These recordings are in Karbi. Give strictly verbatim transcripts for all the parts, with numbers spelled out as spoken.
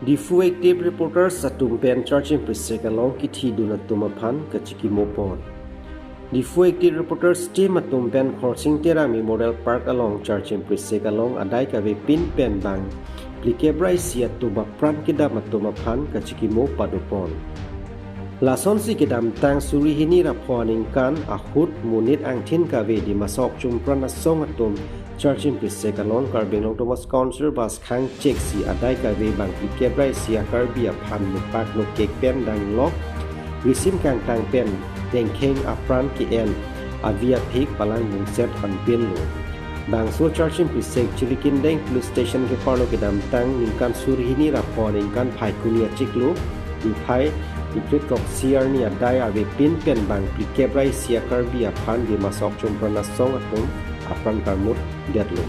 Diphu Active Reporters atum pen Charchim Prisek along kithidun atum aphan kachikimo pon. Diphu Active Reporters team atum pen Khorsing Terang Memorial Park along Charchim Prisek along adai kavepin pen bang phlikep ra isi atum apran kedam atum aphan kachikimo pado pon. Lasonsi kedamtang suri hini ra pho aningkan ahut monit angthin kave Dimasa Okchom Pran Asong atum Charchim Prisek along Karbi Anglong Autonomous Council bus khang cheksi adai kave bang phlikep ra isi a-Karbi aphan mupak nukek pen danglok risim kangtang pen tengkheng apran ke-en avi aphik palang bungset anpinlo. Bangso Charchim Prisek Chirikindeng Police Station keparlo kedamtang ningkan suri hini ra pho aningkan Phaikuni achiklo, niphai niphit kroksi arni adai avepin pen bang phlikep ra isi a-Karbi aphan Dimasa Okchom Pran Asong atum apran karmut detlo.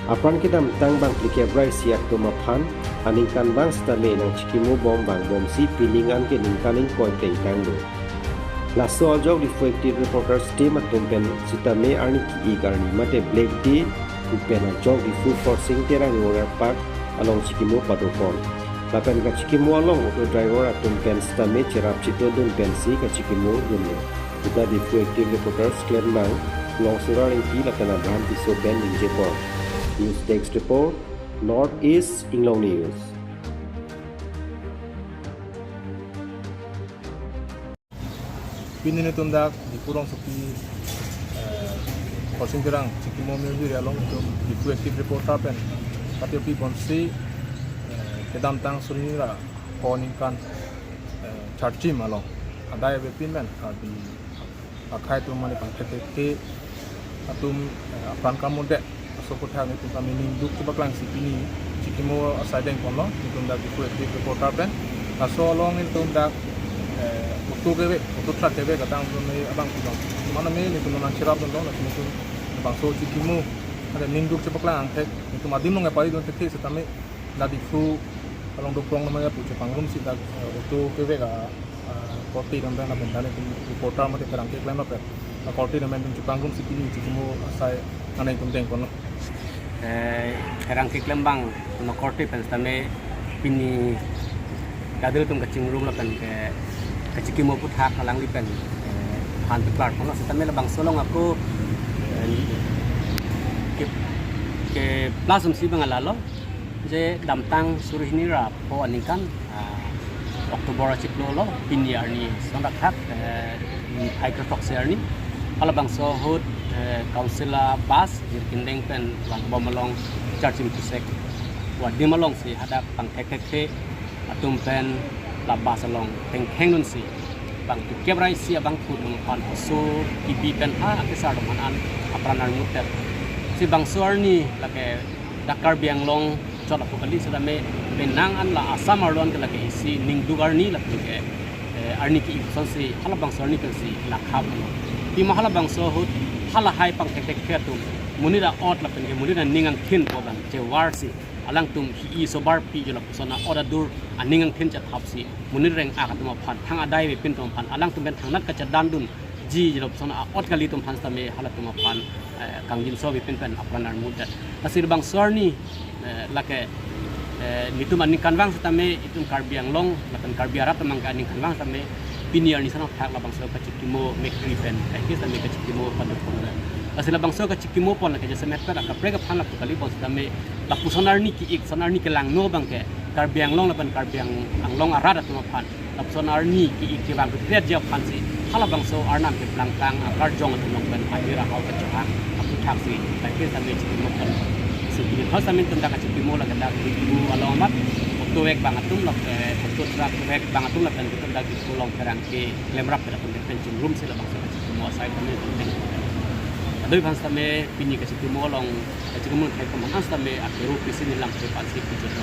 Apran kedamtang bang phlikep ra isi atum aphan aningkanvang sitame nangchikimo bom vangbomsi pining an ke ningkan ingkoi plengtanglo. Laso ajok Diphu Active Reporters team atum pen sitame arni ki-ik arni mate Black Day pu pen ajok Diphu Khorsing Terang Memorial Park along chikimo pado pon. Lapen kachikimo along auto driver atum pen sitame cherap chitodun pensi kachikimo dunlo. Ita Diphu Active Reporters klembang Longsurar Ingti lapen Abraham Tisso pen ningje pon. News Desk Report, North East Inglong News. Pini netum dak Diphu rongsopi, eh, Khorsing Terang chikimo mir duri along netum Diphu Active Reporter pen katipi bonsi, eh, kedamtang suri hini ra pho aningkan, eh, Charchim along adai avepin pen Karbi akhei atum mane pangthek thekthe atum, eh, apran karmut det. Laso aputhak netum kami ningduk chepaklangsi pini chikimo asai dengponlo, netum dak Diphu Active Reporter pen. Laso along netum dak, eh, auto kevek, auto truck kevek adang atum me abang pulang. Mane me netum nangcherapdunlo, laso netum bangso chikimo ante ningduk chepaklang angthek, netum adim along epari dun thekthe sitame dak Diphu along dokprong namaya pu chepangrumsi dak, eh, auto kevek a, ah, korte atum pen lapen dak netum reporter mate pherangke keklem lapen, ah, korte atum pen chepangrumsi pini chikimo asai nangtum dengponlo. Eh, pherangke keklembang, no korte pen sitame pini kadil atum kachingrum lapen ke kachikimo aputhak alangli pen, eh, aphan peklarponlo sitame labangso along ako, eh, ke, ke plus umsi bang alalo. Je damtang suri hini ra pho aningkan, ah, October achiklo lo, pini arni son ra thak, eh, niphai kre throksi arni. Halabangso ahut, eh, council a-bus Jirikindeng pen vangbom along Charchim Prisek adim alongsi hadak pangthek thekthe atum pen la bus along tengkheng dunsi bang phlikep ra isi abang phut nung pan oso kibi pen ha akesar atum an apran armut det. Si bangso arni lake dak Karbi Anglong chot apu kali sitame penang an la Assam arlo an ke lake isi ningduk arni lapen ke, eh, arni ki-ik asonsi halabangso arni pensi lakhap. Pima halabangso ahut halahai pangthek thekthe atum monit a-ot lapen ke monit aning angthin pu abang chevarsi alangtum hi-i sobar pi jo lapuson a-ot adur aning angthin chat hapsi monit reng-ak atum aphan thang adai avepin atum aphan alangtum pen thangnat kachadandunji jo lapuson a-ot kali atum aphan sitame halatum aphan, eh, kangjinso avepin pen apran armut det. Lasi labangso arni, eh, lake, eh, netum aningkanvang sitame itum Karbi Anglong lapen Karbi arat atum ke aningkanvang sitame pini arni son ra thak labangso kachikimo mekri pen kaike sitame kachikimo pado pon. Lasi labangso kachikimo pon lake jasemet pen akaprek aphan lapu kali bonsitame lapuson arni ki-ik, son arni kelangno abang ke Karbi Anglong lapen Karbi Ang-, Anglong arat atum aphan lapuson arni ki-ik kevang kekreatji aphansi halabangso Arnam keplangtang akarjong atum along pen ahir ahau kachehang aputhak si kaike sitame chikimo pon. Si pini thos sitame netum dak kachikimo lake dak Diphu along amat auto vek abang atum lake auto truck vek abang atum lapen netum dak Diphu along pherangke klemrap pen atum pen chingrumsi labangso kachikimo asai sitame netum pen. Kadokave aphan sitame pini kachikimo along kachikimo thek koman an sitame akero pisi nelang se pansi kuchot.